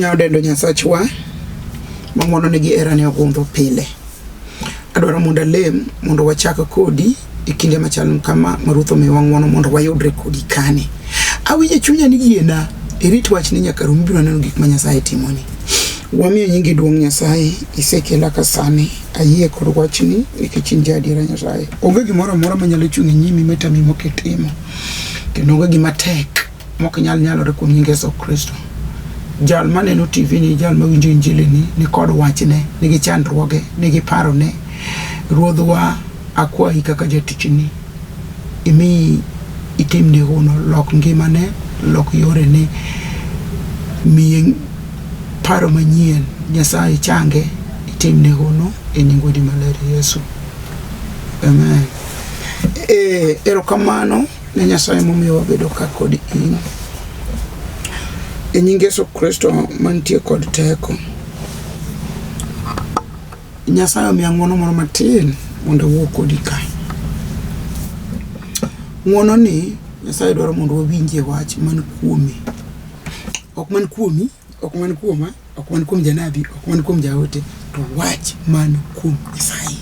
Chunya odendo Nyasachwa ma ng'wonone gi herane ogundho pile. Adwaro mondo alem mondo wachak kodi e kinde machal kama ma Ruoth omiyowa ng'wono mondo wayudre kodi kani. Awinjo e chunya ni yiena irit wachni nyaka rum ibiro neno gik ma Nyasaye timoni. Wamiyo nyingi duong' Nyasaye, isekela ka sani, ayie kod wachni nikech in jaadiera Nyasaye. Onge gimoro amora manyalo chung' e nyimi matami mok itimo, kendo onge gima tek mok nyal nyalore kuom nying Yesu Kristo. Jal maneno TV ni, jal mawinjo injili ni, ni kod wachne, nigi chandruoge, nigi parone. Ruodhwa, akwayi kaka jatichni, imi itimne hono, lok ngimane, lok yorene, miye paro manyien. Nyasaye change, itimne hono e nying Wuodi maler Yesu. Amen. E, erokamano ne Nyasaye momiyo wabedo ka kod in. E nying Yesu Kristo mantie kod teko. Nyasaye omiya ng'wono moro matin mondo awuo kodi ka. Ng'wono ni Nyasaye dwaro mondo wawinjie wach man kuome. Ok man kuomi, ok man kuoma, ok man kuom janabi, ok man kuom jaote, to wach man kuom Nyasaye.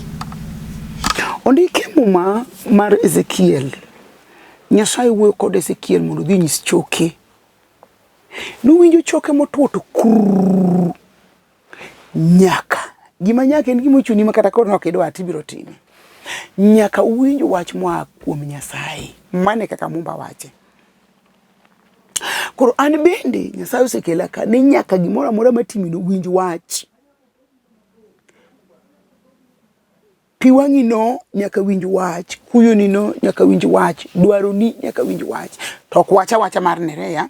Ondiki e Muma mar Ezekiel, Nyasaye wuoyo kod Ezekiel mondo odhi onyis choke. Nowinjo choke motwo to kurr nyaka gima nyaka en gima ochuni ma kata koro ok idwar tibiro time. Nyaka uwinj wach moa kuom Nyasaye. Mano e kaka Mumba wache. Koro an bende Nyasaye osekela ka ni nyaka gimoro amora matimino winj wach. Pi wang'i no nyaka winj wach, kuyoni no nyaka winj wach, dwaroni nyaka winj wach. To ok wach awacha mar Nerea,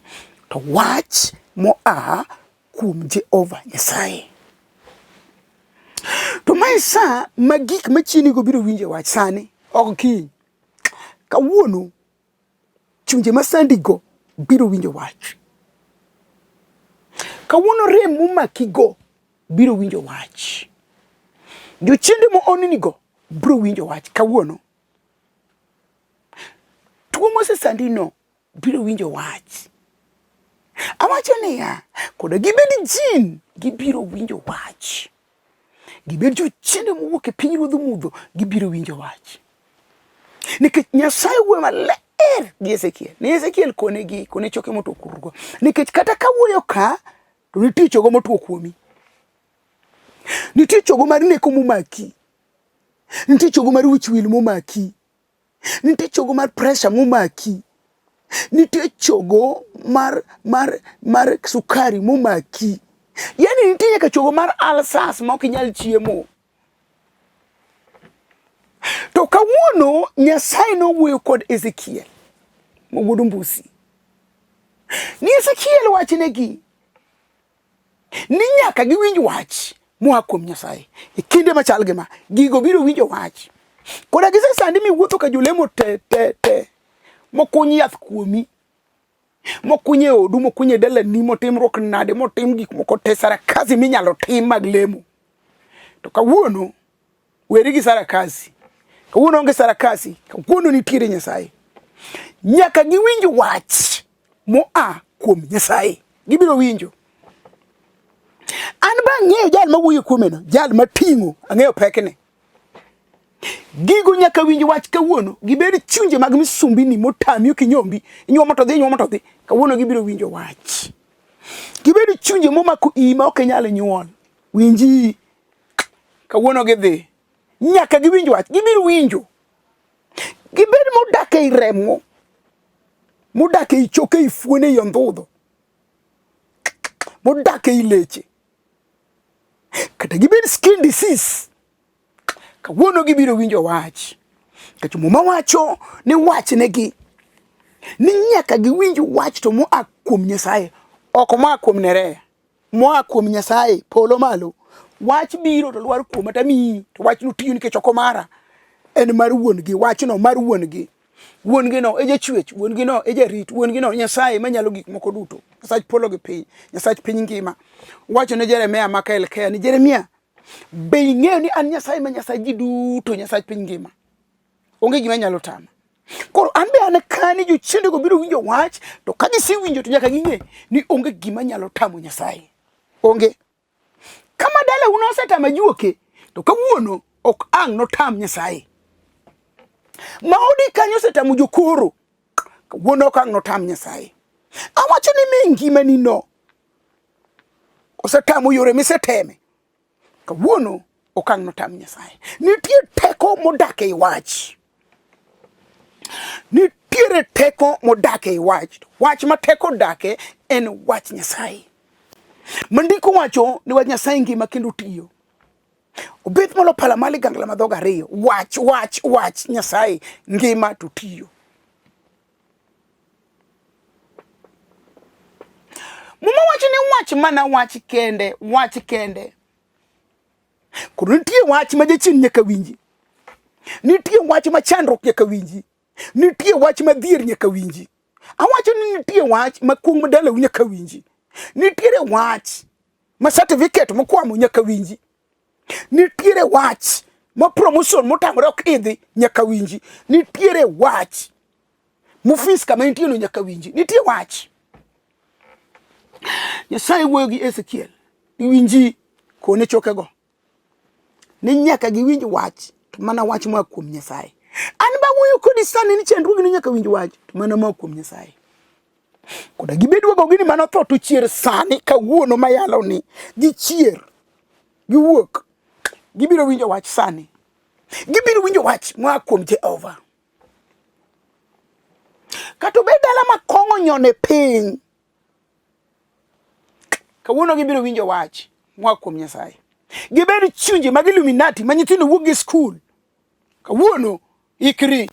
to wach moa kuom Jehova Nyasaye. To mae sa ma gik machienigo biro winje wach sani, ok kiny. Kawuono chunje masandigo biro winjo wach. Kawuono rem momakigo biro winjo wach. Jochiende moonnigo biro winjo wach kawuono. Tuo mosesandino biro winjo wach. Awacho niya, koda gibed jin, gibiro winjo wach. Gibed jochiende mowuok e piny ruodh mudho, gibiro winjo wach. Nikech Nyasaye wuoyo maler gi Ezekiel. Ni Ezekiel konegi, kone choke motwo kurgo. Nikech kata ka wuoyo ka, to nitie chogo motwo kuomi. Nitie chogo mar neko momaki. Nitie chogo mar wich wil momaki. Nitie chogo mar pressure momaki. Nitie chogo mar mar mar sukari momaki. Yaani nitie nyaka chogo mar ulcers ma ok inyal chiemo. To kawuono Nyasaye nowuoyo kod Ezekiel ma wuod Mbusi. Ni Ezekiel wachnegi ni nyaka giwinj wach moa kuom Nyasaye. E kinde machal gi ma, gigo biro winjo wach. Koda gisesandi miwuotho ka jolemo te te te, mokuny yath kuomi, mokuny e odu, mokuny e dalani, motimruok nade, motim gik moko te, sarakazi minyalo tim mag lemo. To kawuono weri gi sarakazi. Kawuono onge sarakazi, kawuono nitiere Nyasaye. Nyaka giwinj wach moa kuom Nyasaye. Gibiro winjo. An ba ang'eyo jal mawuoyo kuomeno, jal mating'o, ang'eyo pekne. Gigo nyaka winj wach kawuono, gibed chunje mag misumbini motami ok inyombi, inyuomo to dhi, inyuomo to dhi. Kawuono gibiro winjo wach. Gibed chunje momako iyi ma ok inyal nyuol. Winji, kawuono gidhi. Nyaka giwinj wach, gibiro winjo. Gibed modak ei remo, modak ei choke, ei fuone, ei ondhudho, modak ei leche, kata gibed skin disease, kawuono gibiro winjo wach. Nikech Muma wacho ni wachnegi ni nyaka giwinj wach to moa kuom Nyasaye, ok moa kuom Nerea. moa kuom Nyasaye polo malo. Wach biro to lwar kuoma tamiyi to wachno tiyo nikech ok omara. En mar wuon-gi, wachno mar wuon-gi. Wuon-gi no e jachwech, wuon-gi no e jarit, wuon-gi no Nyasaye manyalo gik moko duto. Nyasach polo gi piny, Nyasach piny ngima. Wacho ne Jeremia maka Hilkia ni Jeremia, be ing'eyo ni an Nyasaye ma Nyasach ji duto, Nyasach piny ngima. Onge gima nyalo tama. Koro an be an ka ni jochiendego biro winjo wach, to ka gisewinjo to nyaka ging'e ni onge gima nyalo tamo Nyasaye. Onge. Kama dalau nosetamo ajuoke, to kawuono ok ang' notam Nyasaye. Ma odi kanyo osetamo jokoro, kawuono ok ang' notam Nyasaye. Awacho ni mi ngimani no osetamo yore miseteme, kawuono ok ang' notam Nyasaye. Nitie teko modak ei wach. Nitiere teko modak ei wach. Wach ma teko odake en wach Nyasaye. Ma ndiko wacho ni wach Nyasaye ngima kendo tiyo. Obet molo pala ma ligangla ma dhoge ariyo. Wach, wach, wach Nyasaye ngima to tiyo. Muma wacho ni wach mana wach kende, wach kende. Koro nitie wach ma jachien nyaka winji. Nitie wach ma chandruok nyaka winji. Nitie wach ma dhier nyaka winji. Awacho ni nitie wach ma kuong' ma dalau nyaka winji. Nitiere wach ma certificate mokwamo nyaka winji. Nitiere wach ma promotion motamore ok idhi nyaka winji. Nitiere wach mofis kama intie no nyaka winji. Nitie wach. Nyasaye wuoyo gi Ezekiel. Iwinji kone chokego. Ni nyaka giwinj wach to mana wach moa kuom Nyasaye. An ba wuoyo kodi sani ni chandruogni ni nyaka winj wach to mana moa kuom Nyasaye. Koda gibed wagogi ni mano tho to chier sani kawuono mayalo ni gichier giwuok gibiro winjo wach sani. Gibiro winjo wach moa kuom Jehova. Kata obed dala ma kong'o nyone piny, kawuono gibiro winjo wach moa kuom Nyasaye. Gibed chunje mag Illuminati ma nyithindo wuok gi skul. Kawuono ikri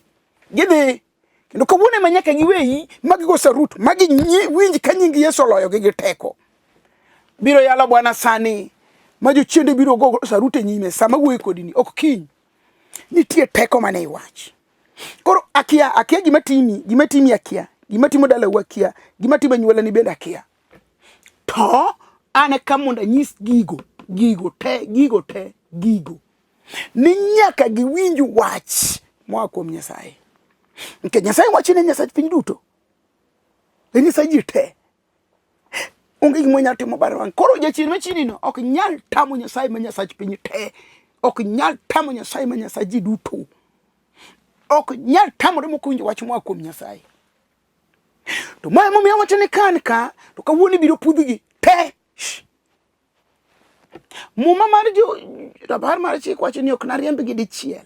gidhi kendo kawuono ema nyaka giweyi ma gigo sarut ma giwinj ka nying Yesu oloyogi gi teko. Biro yalo Bwana sani ma jochiende biro go sarut e nyime sama wuoyo kodi ni ok kiny. Nitie teko mane i wach. Koro akia, akia gima timi, gima timi akia, gima timo dalau akia, gima timo anyuolani bende akia. To an ka mondo anyis gigo, gigo te, gigo te, gigo. Ni nyaka giwinj wach moa kuom Nyasaye. Nikech Nyasaye wacho ni Nyasach piny duto. En Nyasaye ji te. Onge gima onyalo timo bar wang'. Koro jachien machini no ok nyal tamo Nyasaye ma Nyasach piny te. Ok nyal tamo Nyasaye ma Nyasach ji duto. Ok nyal tamore mok owinjo wach moa kuom Nyasaye. To ma emomiyo awacho ni kan ka to kawuono ibiro pudhgi te. Muma mar jo rapar mar chik wacho ni ok nariembgi dichiel.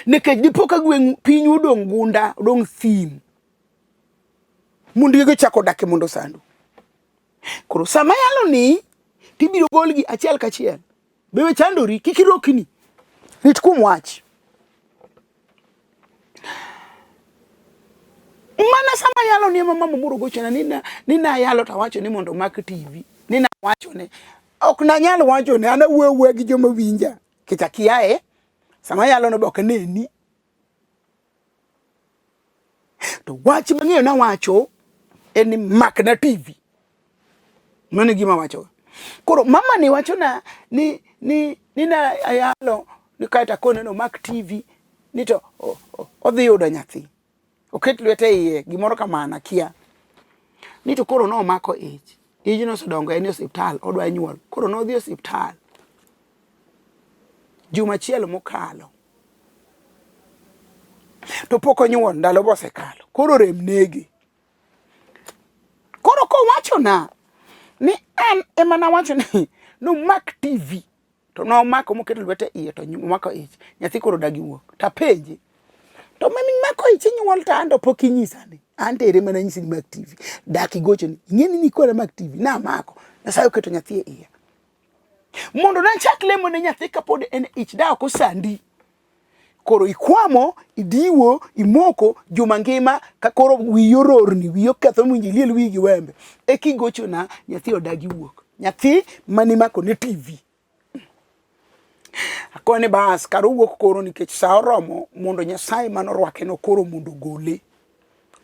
Nikech dipo ka gweng'u pinyu odong' gunda, odong' thim. Mondo gichako dak mondo osandu. Koro sama yalo ni tibiro golgi achiel kachiel. Be we chandori, kik irokni. Rit kuom wach. Mana sama yalo ni mama moro gochona ni na ni na yalo to awacho ni mondo omak TV. Ni na wacho ne ok nanyal wacho ne an awuoyo awuoya gi joma winja. Nikech akiaye sama yalo no be ok aneni. To wach mang'eyo nawacho en ni makna TV. Mano e gima awacho. Koro mama ni wacho na ni ni ni na ayalo ni kaeto akone ni omak TV ni to odhi yudo nyathi. Oket lwete iye gimoro kamano akia. Ni to koro nomako ich. Ijno osedongo en e osiptal odwa nyuol. Koro nodhi e osiptal juma achiel mokalo. To pok onyuol ndalo be osekalo. Koro rem nege. Koro kowachona ni an ema nawacho ni nomak TV to nomako moketo lwete iye to omako ich nyathi koro dagi wuok tapenje to mami mako ich inyuol to an to pok inyisa ni an to ere mana nyisi ni mak TV dak igochoni ing'e ni nikona mak TV namako Nyasaye oketo nyathi e iya mondo nachak lemo ne nyathi kapod en ich da ok osandi Koro ikwamo, idiwo, imoko juma ngima ka koro wiyi ororni, wiyi oketho miwinjo iliel wiyi gi wembe. Eka igochona nyathi odagi wuok. Nyathi mane imako ne TV. Akone bas kar owuok koro nikech sa oromo mondo Nyasaye mane orwakeno koro mondo ogole.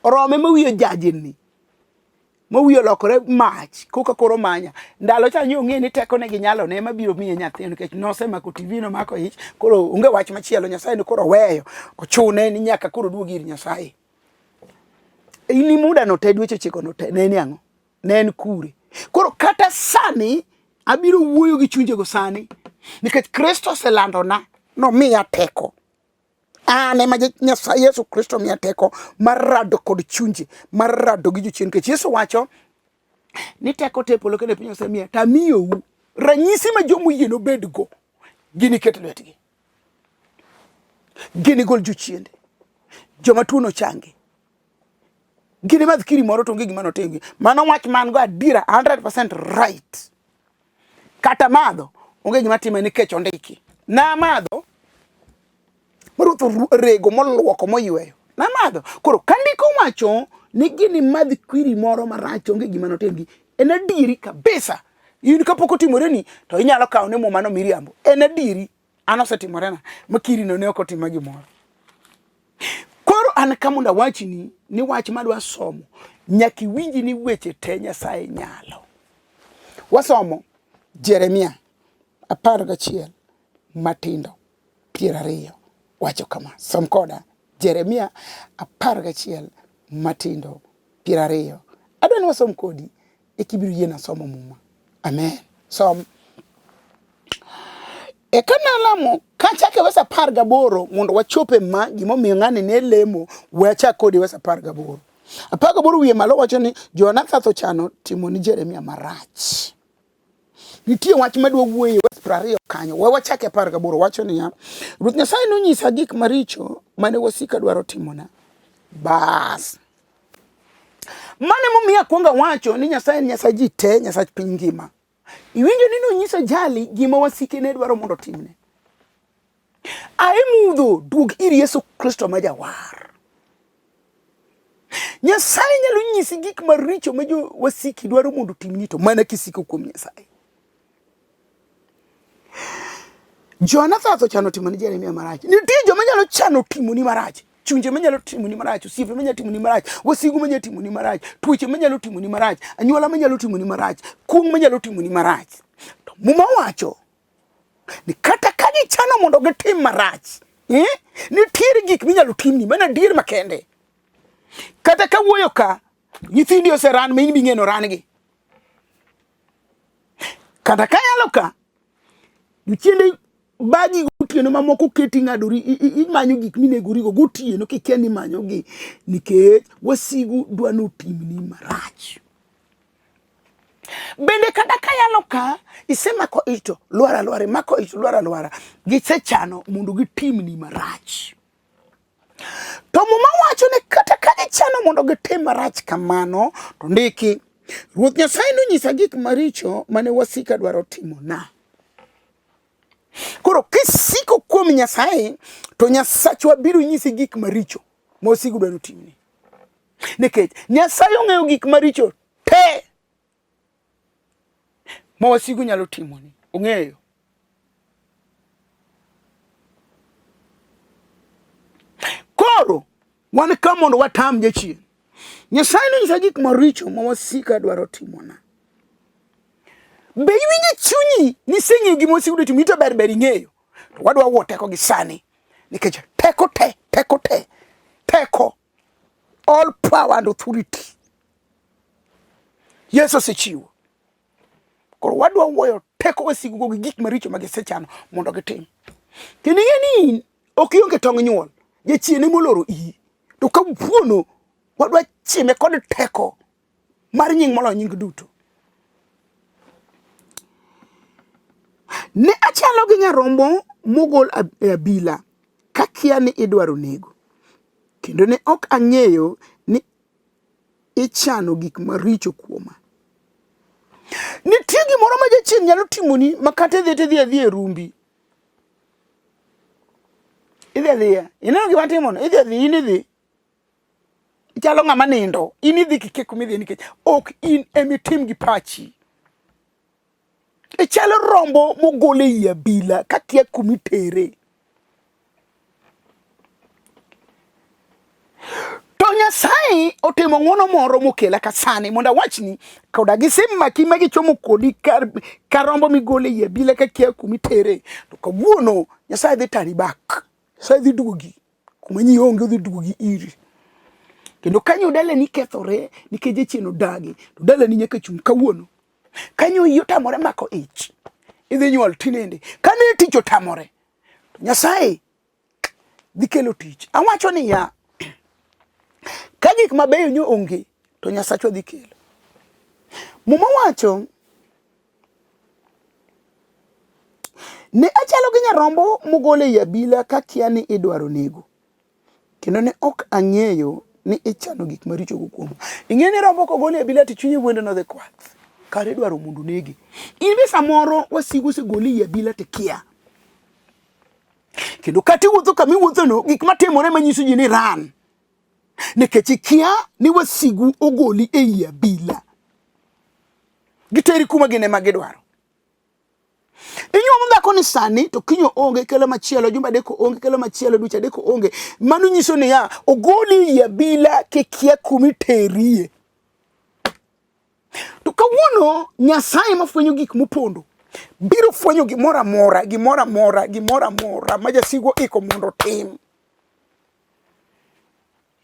Orome ma wiye ojajni. Ma wiye olokore mach koka koro manya. Ndalo cha nyo ong'e ni tekone gi nyalone ema biro miye nyathi nikech nosemako TV nomako ich koro onge wach machielo Nyasaye ni koro oweyo ochune ni nyaka koro duog ir Nyasaye. In muda no te dweche ochiko no te ne en ang'o? Ne en kure? Koro kata sani abiro wuoyo gi chunjego sani nikech Kristo oselandona nomiya teko. An ema Nyasaye Yesu Kristo miya teko mar rado kod chunje, mar rado gi jochien nikech Yesu wacho ni teko te polo kendo piny osemiya to amiyou ranyisi ma jomoyie nobedgo giniket lwetgi ginigol jochiende joma tuo nochangi ginimadh kiri moro to onge gima notimgi mano wach man go adiera 100% right kata madho onge gima time nikech ondiki namadho Ruoth rego moluoko moyweyo. Namadho. Koro ka ndiko wacho ni gini madh kwiri moro marach onge gima notimgi. En adieri kabisa. In kapok otimoreni to inyalo kawo ne muma no miriambo. En adieri. An osetimorena ma kirino ne ok otima gimoro. Koro an ka mondo awachni ni wach madwa somo nyaka iwinji ni weche te Nyasaye nyalo. Wasomo Jeremia 11 matindo 20 wacho kama. Som koda Jeremia 11 matindo 20. Adwa ni wasom kodi e kibiro yiena somo muma. Amen. Som. Eka nalamo kachake wes 18 mondo wachope ma gimomiyo ng'ani ne lemo we achak kodi wes 18. 18 wiye malo wacho ni Jonathan ochano timo ni Jeremia marach. Nitie wach madwa wuoye wes 20 kanyo. We wachake 18 wacho niya, Ruoth Nyasaye nonyisa gik maricho mane wasika dwaro timona. Bas. Mano emomiyo akwongo awacho ni Nyasaye en Nyasach ji te, Nyasach piny ngima. Iwinjo ni nonyiso jali gima wasike ne dwaro mondo otimne. Ae mudho, duog ir Yesu Kristo ma jawar. Nyasaye nyalo nyisi gik maricho ma jowasiki dwaro mondo otimni to mana kisiko kuom Nyasaye. Jonathan ochano timo ni Jeremia marach. Nitie joma nyalo chano timoni marach. Chunje manyalo timoni marach, osiepe manyalo timoni marach, wasigu manyalo timoni marach, tuoche manyalo timoni marach, anyuola manyalo timoni marach, kuong' manyalo timoni marach. To Muma wacho ni kata ka gichano mondo gitim marach, eh, nitiere gik minyalo timni mana adier makende. Kata ka wuoyo ka, nyithindi oseran ma in bing'e noran-gi. Kata ka yalo ka, jochiende bagi gotieno mamoko keti ng'adori imanyo gik minegorigo gotieno kikia ni imanyogi nikech wasigu dwa notimni marach. Bende kata ka yalo ka isemako ich to lwar alwara, imako ich to lwar alwara, gisechano mondo gitimni marach. To Muma wacho ni kata ka gichano mondo gitim marach kamano, to ndiki, Ruoth Nyasaye nonyisa gik maricho mane wasika dwaro timona. Koro kisiko kuom Nyasaye, to Nyasachwa biro nyisi gik maricho ma wasigu dwaro timni. Nikech Nyasaye ong'eyo gik maricho te ma wasigu nyalo timoni. Ong'eyo. Koro wan ka mondo watam jachien. Nyasaye nonyisa gik maricho ma wasika dwaro timona. Be iwinjo e chunyi ni iseng'eyo gima wasigu dwa timoni to ber ber ing'eyo. To wadwa wuo teko gi sani nikech teko te, teko te, teko, all power and authority Yesu osechiwo. Koro wadwa wuoyo teko wasigugo gi gik maricho ma gisechano mondo gitim. Kendo ing'e ni in ok ionge tong' nyuol, jachien ema oloro iyi. To kawuono wadwa chime kod teko mar nying moloyo nying duto. Ne achalo gi nyarombo mogol e abila kakia ni idwaro nego, kendo ne ok ang'eyo ni ichano gik maricho kuoma. Nitie gimoro ma jachien nyalo timoni ma kata idhi tidhi adhiya e rumbi. Idhi adhiya. Ineno gima timono? Idhi adhiya, in idhi. Ichalo ng'ama nindo. In idhi kikia kuma idhiye nikech ok in emitim gi pachi. Ichalo rombo mogol ei abila kakia kuma itere. To Nyasaye otimo ng'wono moro mokela ka sani mondo awachni koda gisemaki ma gichomo kodi kar, ka rombo migolo ei abila kakia kuma itere. To kawuono Nyasaye dhi tani back. Nyasaye dhi duogi kuma nyi onge odhi duogi iri. Kendo kanyo dalani kethore nikech jachien odagi to dalani nyaka chung' kawuono. Kanyo iyi otamore mako ich, idhi nyuol tinende. Kane tich otamore, to Nyasaye dhi kelo tich. Awacho niya, ka gik mabeyo nyo onge, to Nyasachwa dhi kelo. Muma wacho ne achalo gi nyarombo mogol ei abila ka kia ni idwaro nego. Kendo ne ok ang'eyo ni ichano gik marichogo kuoma. Ing'e ni rombo kogol e abila to chunye wuondo nodhi kwath. Kare idwaro mondo onegi. In be samoro wasigu osegoli ei abila to ikia. Kendo kata iwuotho kama iwuothono, gik matimore manyiso ji ni ran. Nikech ikia ni wasigu ogoli ei abila. Giteri kuma gin ema gidwaro. Inyuomo dhako ni sani to kiny onge kelo machielo, jumbe adek onge kelo machielo, dweche adek onge. Mano nyiso niya, ogoli ei abila kikia kuma iterie. To kawuono Nyasaye mafwenyo gik mopondo biro fwenyo gimoro amora, gimoro amora, gimoro amora ma jasigu oiko mondo otim.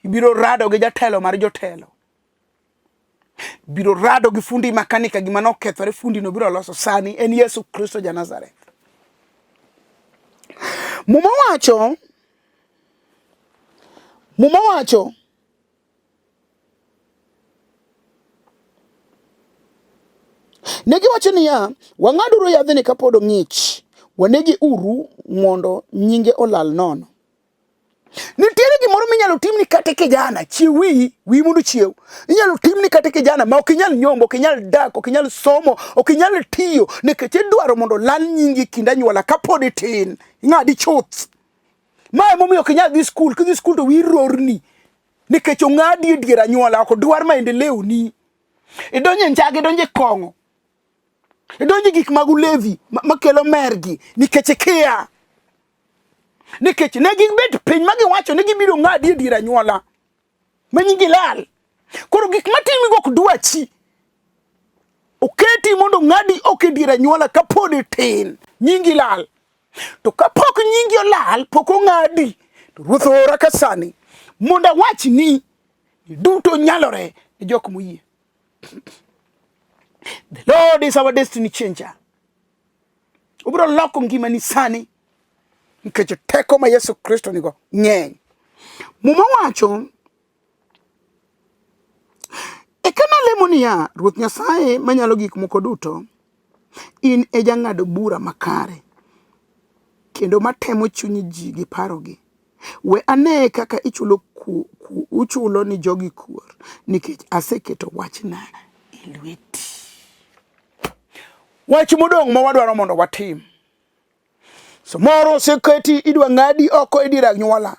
Ibiro rado gi jatelo mar jotelo. Biro rado gi fundi makanika gima nokethore fundi no biro loso sani en Yesu Kristo ja Nazareth. Muma wacho Muma wacho Ne giwacho niya, Wang'aduru yadhni kapod ong'ich, wanege uru mondo nyinge olal nono. Nitiere gimoro minyalo timni kata kijana, chiew wiyi, wiyi mondo ochiew. Inyalo timni kata kijana ma ok inyal nyombo, ok inyal dak, ok inyal somo, ok inyal tiyo, nikech idwaro mondo olal nyingi e kind anyuola kapod itin. Ing'adi chuth. Ma emomiyo ok inyal dhi skul, kidhi skul to wiyi rorni. Nikech ong'adi e dier anyuola, ok dwar maendeleo ni. Idonjo e njaga, idonjo e kong'o. Idonjo e gik mag ulevi makelo mergi nikech ikia. Nikech ne gibet piny ma giwacho ni gibiro ng'adi e dier anyuola ma nyingi lal. Koro gik matimigo ok dwachi. Oketi mondo ng'adi ok e dier anyuola kapod itin, nyingi lal. To kapok nyingi olal, pok ong'adi, to Ruoth oora ka sani mondo awachni ni duto nyalore ne jok moyie. The Lord is our destiny changer. Obiro loko ngimani sani nikech teko ma Yesu Kristo nigo ng'eny. Muma wacho Eka nalemo niya, Ruoth Nyasaye Manyalo Gik Moko Duto, in e jang'ad bura makare, kendo matemo chuny ji gi parogi. We ane kaka ichulo, ku, ku, uchulo ni jogi kuor, nikech aseketo wachna e lweti. Wach modong' ma wadwaro mondo watim. Samoro oseketi idwa ng'adi oko e dier anyuola.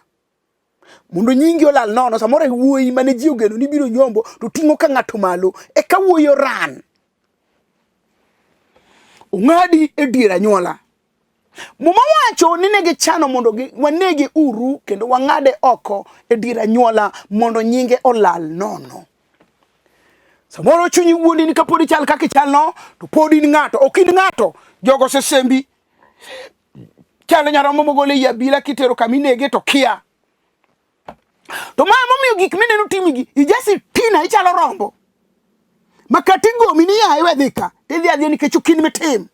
Mondo nyingi olal nono, samoro e wuoyi mane ji ogeno ni biro nyombo to ting'o ka ng'ato malo, eka wuoyi oran. Ong'adi e dier anyuola. Muma wacho ni ne gichano mondo wanege uru kendo wang'ade oko e dier anyuola mondo nyinge olal nono. Samoro chunyi wuondi ni kapod ichal kaka ichalno to pod in ng'ato, ok in ng'ato. Jogo osesembi. Chalo nyarombo mogol ei abila kitero kama inege to kia. To ma emomiyo gik mineno timigi, ijasi tina ichalo rombo. Ma kata igomi ni yaye we dhi ka, tidhi adhiya nikech ok in mitim.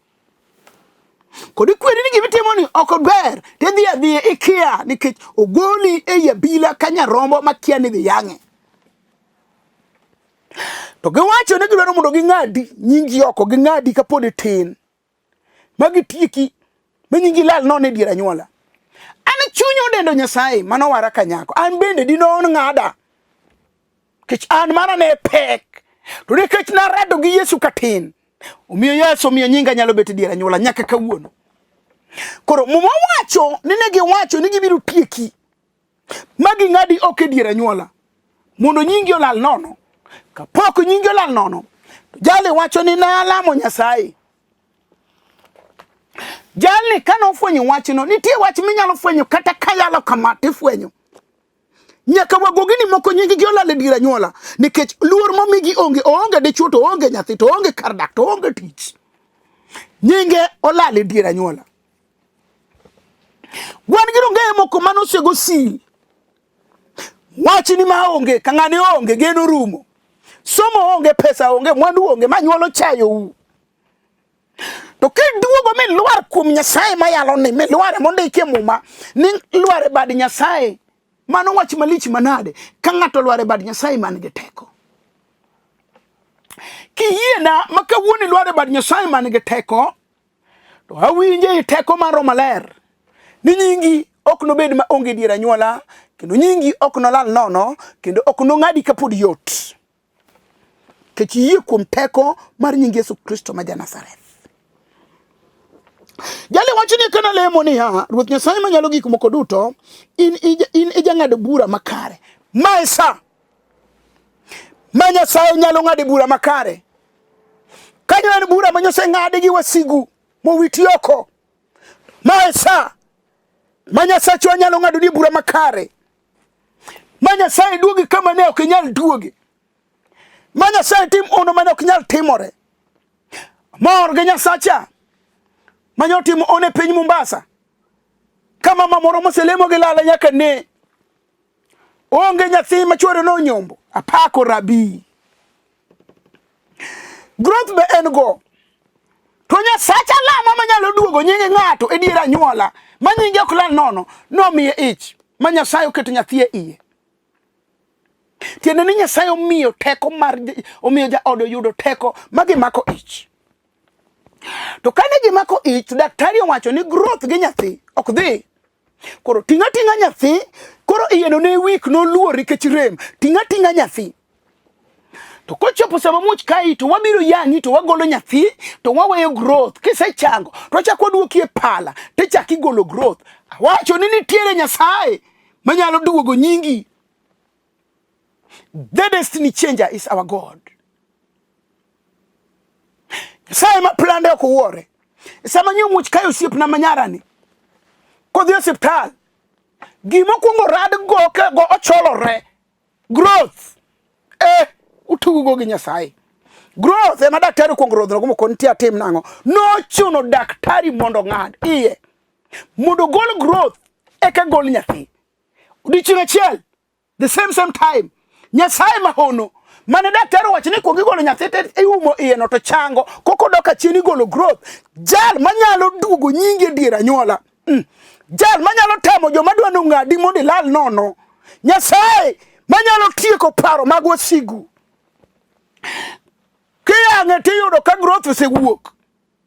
Kod ikweri ni gima ni ok ber, tidhi adhiya ikia nikech ogoli ei abila ka nyarombo ma kia ni dhi yang'e. To giwacho ni gidwaro mondo ging'adi nyingi oko, ging'adi kapod itin. Ma gitieki, ma nyingi lal nono e dier anyuola. An chunya odendo Nyasaye mano wara ka nyako. An bende dino ng'ada. Nikech an mana ne pek. To nikech narado gi Yesu katin, omiyo Yesu omiyo nyinga nyalo bet e dier anyuola nyaka kawuono. Koro Muma wacho ni ne giwacho ni gibiro tieki ma ging'adi oko e dier anyuola mondo nyingi olal nono. Kapok nyingi olal nono, to jali wacho ni nalamo Nyasaye. Jalni kane ofwenyo wachno, nitie wach minyalo fwenyo kata kayalo kama tifwenyo. Nyaka wagogini moko nyinggi olal e dier anyuola nikech luor momigi onge, oonge dichwo to oonge nyathi to oonge kar dak to oonge tich. Nyinge olal e dier anyuola. Wan gi rongeye moko mane osego sil. Wachni ma onge, ka ng'ani onge, geno rumo. Somo onge, pesa onge, mwandu onge, ma nyuolo chayou. To kiduogo milwar kuom Nyasaye mayalo ni milware mondikie Muma ni lwar e bad Nyasaye, mano wach malich manade ka ng'ato olwar e bad Nyasaye man gi teko. Kiyiena ma kawuono ilwar e bad Nyasaye man gi teko, to awinje i teko mar Roho Maler ni nyingi ok nobed ma onge dier anyuola kendo nyingi ok nolal nono kendo ok nong'adi kapod yot. Nikech iyie kuom teko mar nying Yesu Kristo ma ja-Nazareth. Jali wacho ni kana lemo niya, Ruoth Nyasaye manyalo gik moko duto, in in ijang'ad bura makare. Ma e sa ma Nyasaye nyalo ng'ado bura makare. Kanyo en bura ma Nyasaye ng'adi gi wasigu mowiti oko. Ma e sa ma Nyasachwa nyalo ng'ado ni bura makare. Ma Nyasaye duogi kama ne ok inyal duogi. Ma Nyasaye tim ono mane ok nyal timore. Mor gi Nyasacha ma nyotimo ono e piny Mombasa. Kama mama moro moselemo gi lala nyaka ne onge nyathi ma chwore nonyombo. Apako rabi. Growth be en go. To Nyasacha lama manyalo duogo nying ng'ato e dier anyuola ma nyinge ok lal nono nomiye ich ma Nyasaye oketo nyathi e iye. Tiende ni Nyasaye omiyo teko mar omiyo jaode oyudo teko ma gimako ich. To kane gimako ich, daktari owacho ni growth gi nyathi ok dhi. Koro ting'a ting'a nyathi, koro iyeno ne wik noluor nikech rem. Ting'a ting'a nyathi. To kochopo sama muoch kayi to wabiro yang'i to wagolo nyathi to waweyo growth. Kisechango to wachako waduoki e pala to ichako igolo growth. Awacho ni nitiere Nyasaye manyalo duogo nyingi. The destiny changer is our God. Nyasaye ma plande ok wuore. Sama nyo muoch kayo osiepna manyarani kodhi e osiptal, gima okwongo rad go go ocholore growth eh utugo gi Nyasaye. Growth ema daktari okwongo rodhno go moko nitie atim nang'o? Nochuno daktari mondo ong'ad iye mondo ogol growth eka gol nyathi. Odiechieng' achiel the same same time Nyasaye mahono mane daktari owacho ni kuong igolo nyathi to iumo iye no to chango koko dok achien igolo growth jal manyalo duogo nyingi e dier anyuola Jal manyalo tamo joma dwa nong'adi mondo ilal nono. Nyasaye manyalo tieko paro mag wasigu. Kiyang'e tiyudo ka growth osewuok.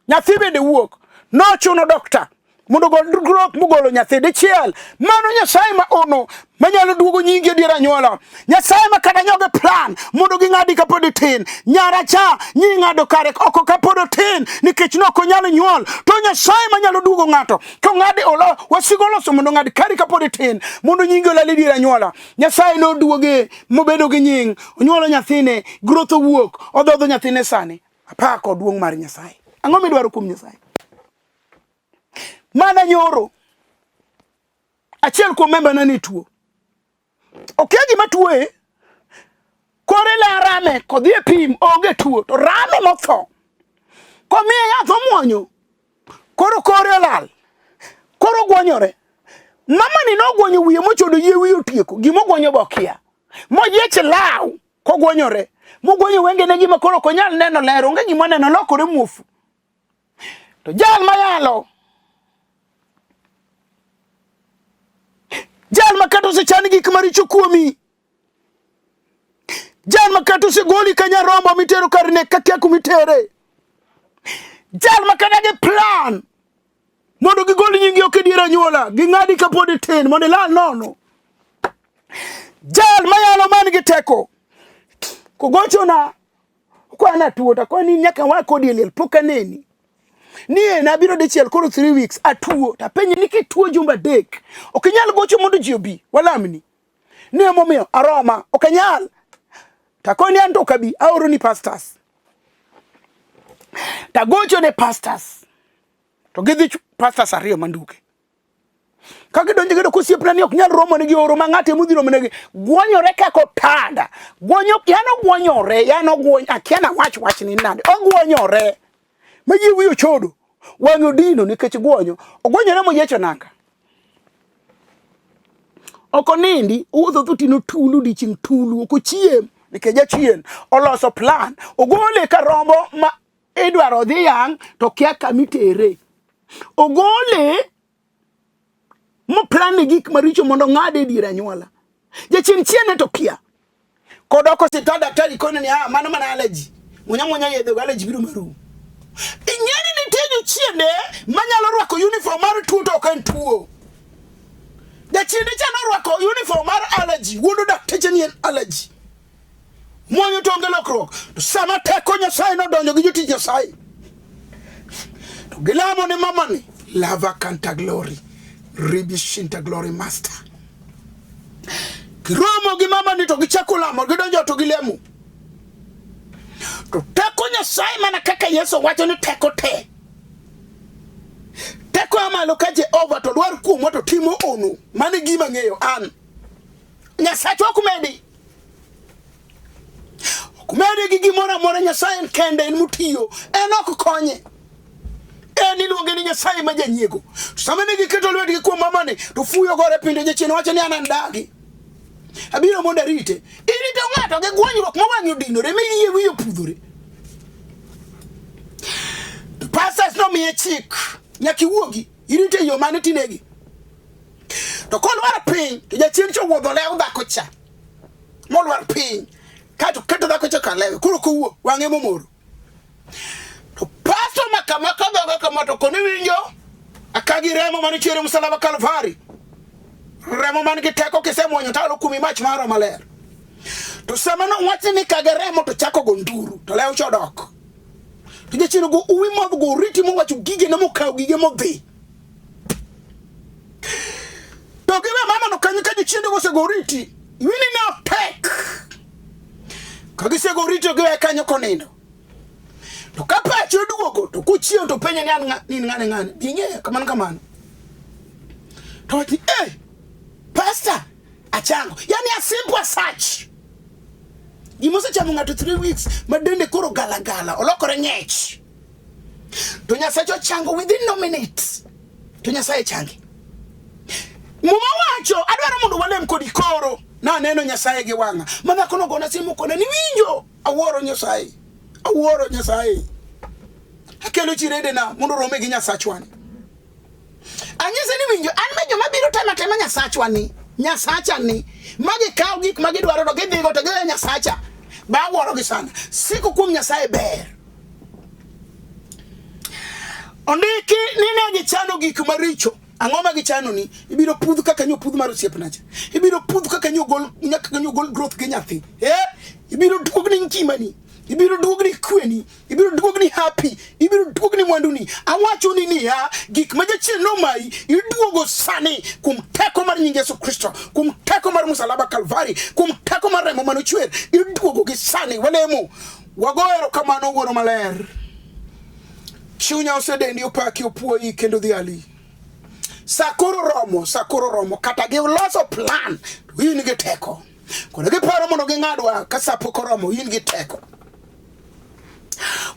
Nyathi bende wuok. Nochuno dokta mondo ogol growth mogolo nyathi dichiel. Mano Nyasaye ma ono manyalo duogo nyingi e dier anyuola. Nyasaye ma kata nyoge plan mondo ging'adi kapod itin. Nyara cha nying'ado kare oko kapod otin nikech nok onyal nyuol. To Nyasaye manyalo duogo ng'ato kong'adi olo wasigo oloso mondo ng'ad kari kapod itin mondo nyingi olal e dier anyuola. Nyasaye noduoge mobedo gi nying, onyuolo nyathine, growth owuok, odhodho nyathine sani. Apako duong' mar Nyasaye. Ang'o midwaro kuom Nyasaye? Mana nyoro achiel kuom memba na ni tuo. Okia gima tuoye. Kore la rame kodhi e pim onge tuo to rame motho. Komiye yath omuonyo. Koro kore olal. Koro ogwonyore. Mama ni nogwonyo wiye mochodo yie wiye otieko. Gima ogwonyo be okia. Moyiech law kogwonyore. Mogwonyo wengene gima koro ok onyal neno ler. Onge gima oneno lokore muofu. To jal mayalo jal ma kata osechan gik maricho kuomi, jal ma kata osegoli ka nyarombo mitero kar nek kakia kuma itere, jal ma kata gi plan mondo gigol nyingi oko e dier anyuola, ging'adi kapod itin mondo ilal nono. Jal mayalo man gi teko kogochona kwana tuo to akoni nyaka wa kodi e liel pok aneni ni en abiro dichiel koro 3 weeks atuo to apenje ni kituo jumbe adek ok inyal gocho mondo ji obi walamni ni emomiyo aroma ok anyal to akoni an to ok abi aoro ni pastors to agocho ne pastors to gidhi pastors ariyo manduke Ka gidonjo giyudo ka osiepna ni ok nyal romo negi oro ma ng'ato ema odhi romo negi. Gwonyore kaka otanda. Gwonyo, yani ogwonyore, yani ogwony, akia na wach wach ni nade. Ogwonyore. Ma yie wiye ochodo. Wang'e odino nikech gwonyo. Ogwonyore moyiecho nanga. Ok onindi, owuotho otieno tulu odiochieng' tulu, ok ochiem nikech jachien oloso plan. Ogole ka rombo ma. Idwaro odhi yang' to kia kama itere. Ogole moplan gik maricho mondo ong'ade e dier anyuola. Jachien chiene to kia. Kodok osiptal daktari kone ni ah, mano mana allergy. Munya munya yedhe go allergy biro marumo. Ing'e ni nitie jochiende manyalo rwako uniform mar tuo to ok en tuo. Jachiende cha norwako uniform mar allergy, wuondo dakteche ni en allergy. Mwonyo to onge lokruok. To sama teko Nyasaye nodonjo gi jotich Nyasaye, to gilamo ne mamani lava kanta glory ribi shinta glory master. Giromo gi mamani to gichako lamo, gidonjo to gilemo. To teko Nyasaye mana kaka Yesu wacho ni teko te. Teko a malo ka Jehova to lwar kuomwa to timo ono. Mano e gima ang'eyo an. Nyasachwa ok medi. Ok medi gi gimoro amora, Nyasaye en kende, en motiyo, en ok konye. En iluonge ni Nyasaye ma janyiego. Sama ne giketo lwetgi kuom mamani, to fuyo gore piny, to jachien wacho ni an an dagi. Abiro mondo arite. Irito ng'ato gi gwonyruok ma wang'e odinore, mi yie wiye opudhore. To pastors nomiye chik, nyaka iwuogi, irite e yo mane tinegi. To kolwar piny, to jachien cha owuodho lew dhako cha. Molwar piny. Kato keto dhako cha kar lewe. Koro kowuo, wang'e momoro. To pasto ma kama ka dhoge kama to koni winjo akagi remo mane chwere msalaba Kalvari. Remo man gi teko kisemwonyo talo kuomi mach mar Roho Maler. To sama nowach ni kage remo to chako go nduru to lew cha odok. To jachien go uwi modh go oriti mowacho gigene mokawo gige modhi. To giwe mama no kanyo ka jochiende osego oriti. Wini ne otek. Ka gisego oriti to giwe kanyo konindo. To ka pache oduogo to kochiew to penye ni an ng'a ni ng'ane ng'ane. Ji ng'eyo kamano kamano. To wach ni eh pastor achango. Yani a simple as such. Gima osechamo ng'ato 3 weeks ma dende koro galagala olokore ng'ech. To Nyasaye ochango within no minutes. To Nyasaye change. Muma wacho adwaro mondo walem kodi koro. Naneno Nyasaye gi wang'a. Ma dhako nogona simu kona ni winjo. Awuoro Nyasaye. Awuoro Nyasaye. Akelo chiredena mondo orome gi Nyasachwani. Anyise ni winjo an me joma biro temo atema Nyasachwa ni. Nyasacha ni. Ma gikaw gik ma gidwaro to gidhigo to giweyo Nyasacha. Ba awuoro gi sana. Siko kuom Nyasaye ber. Ondiki ni ne gichano gik maricho. Ang'o ma gichano ni? Ibiro pudh kaka nyo pudh mar osiepna cha. Ibiro pudh kaka nyo gol nyaka nyo gol growth gi nyathi. Eh? Ibiro duogni ngimani. Ibiro duogni kweni. Ibiro duogni happy. Ibiro duogni mwanduni. Awacho ni niya, gik ma jachien nomayi iduogo sani kuom teko mar nying Yesu Kristo, kuom teko mar musalaba Kalvari, kuom teko mar remo mane ochwer, iduogo gi sani. Walemo. Wago erokamano Wuoro Maler. Chunya osedendi opaki opuoyi kendo dhiali. Sa koro romo, sa koro romo kata giloso plan to in gi teko. Koro giparo mondo ging'adwa ka sa pok oromo in gi teko.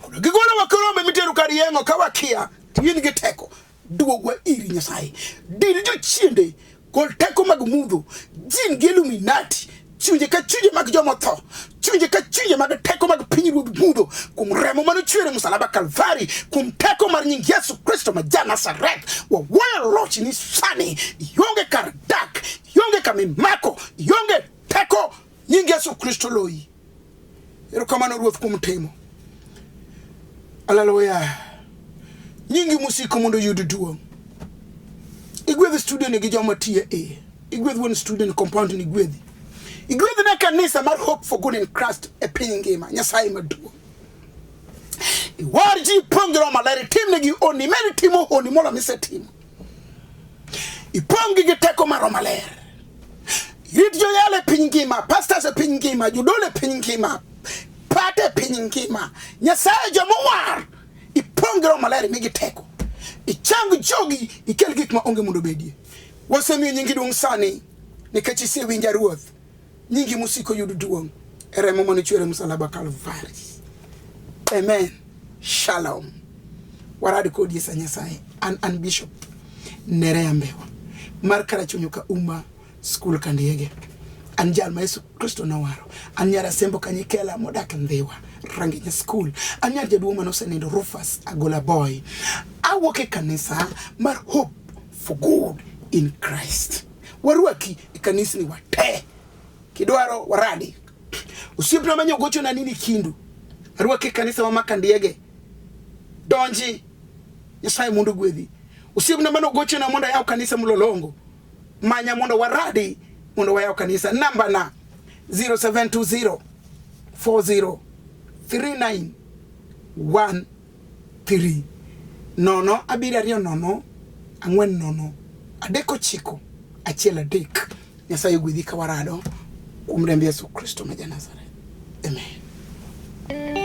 Koro gigolowa korombe mitero kar yeng'o ka wakia to in gi teko. Duogwa iri Nyasaye. Dil jochiende gol teko mag mudho, jin gi Illuminati, chunje ka chunje mag joma otho, chunje ka chunje mag teko mag pinyruodh mudho, kuom remo mane ochwer e musalaba Kalvari, kuom teko mar nying Yesu Kristo ma ja Nazareth, wawuoyo lochni sani, ionge kar dak, ionge kama imako, ionge teko, nying Yesu Kristo loyi. Erokamano Ruoth kuom timo. Haleluya. Nyingi mosiko mondo oyud duong'. Igwedh studio ni gi joma tiyo e iye. Igwedh wuon studio ni compound ni gwedhi. Igwedh ne kanisa mar Hope for Good in Christ e piny ngima. Nyasaye maduong'. Iwar ji ipong' gi Roho Maler, itimnegi honni, imed timo honni molo misetimo. Ipong' gi gi teko mar Roho Maler. Rit joyalo e piny ngima, pastors e piny ngima, jodolo e piny ngima, pate e piny ngima. Nyasaye joma owar, ipong' gi Roho Maler, imigi teko. Ichang jogi, ikel gik ma onge mondo obedie. Wasemiyo nyingi duong' sani, nikech isewinja Ruoth. Nyingi mosiko yud duong' e remo mane ochwer e msalaba Kalvari. Amen. Shalom. Warad kodi e sa Nyasaye. An an Bishop Nerea Mbewa mar Karachuonyo ka Uma School Kandiege. An jal ma Yesu Kristo nowaro. An nyar Asembo Kanyikela modak Ndhiwa, Rangenya School. An nyar jaduong' mane osenindo Rufus Agola Boy. Awuok e kanisa mar Hope for Good in Christ. Warwaki e kanisni wa te. Kidwaro waradi. Osiepna ma nyogochona nini kindu. Arwaki e kanisa wa Makandiege. Donji. Nyasaye mondo ogwedhi. Osiepna mane ogochona mondo ayaw kanisa Mlolongo. Manya mondo waradi mondo wayaw kanisa. Namba na 0720 40 39 13 0 7 0 4 0 3 9 1 3. Nyasaye ogwedhi ka warado kuom remb Yesu Kristo ma ja Nazareth. Amen.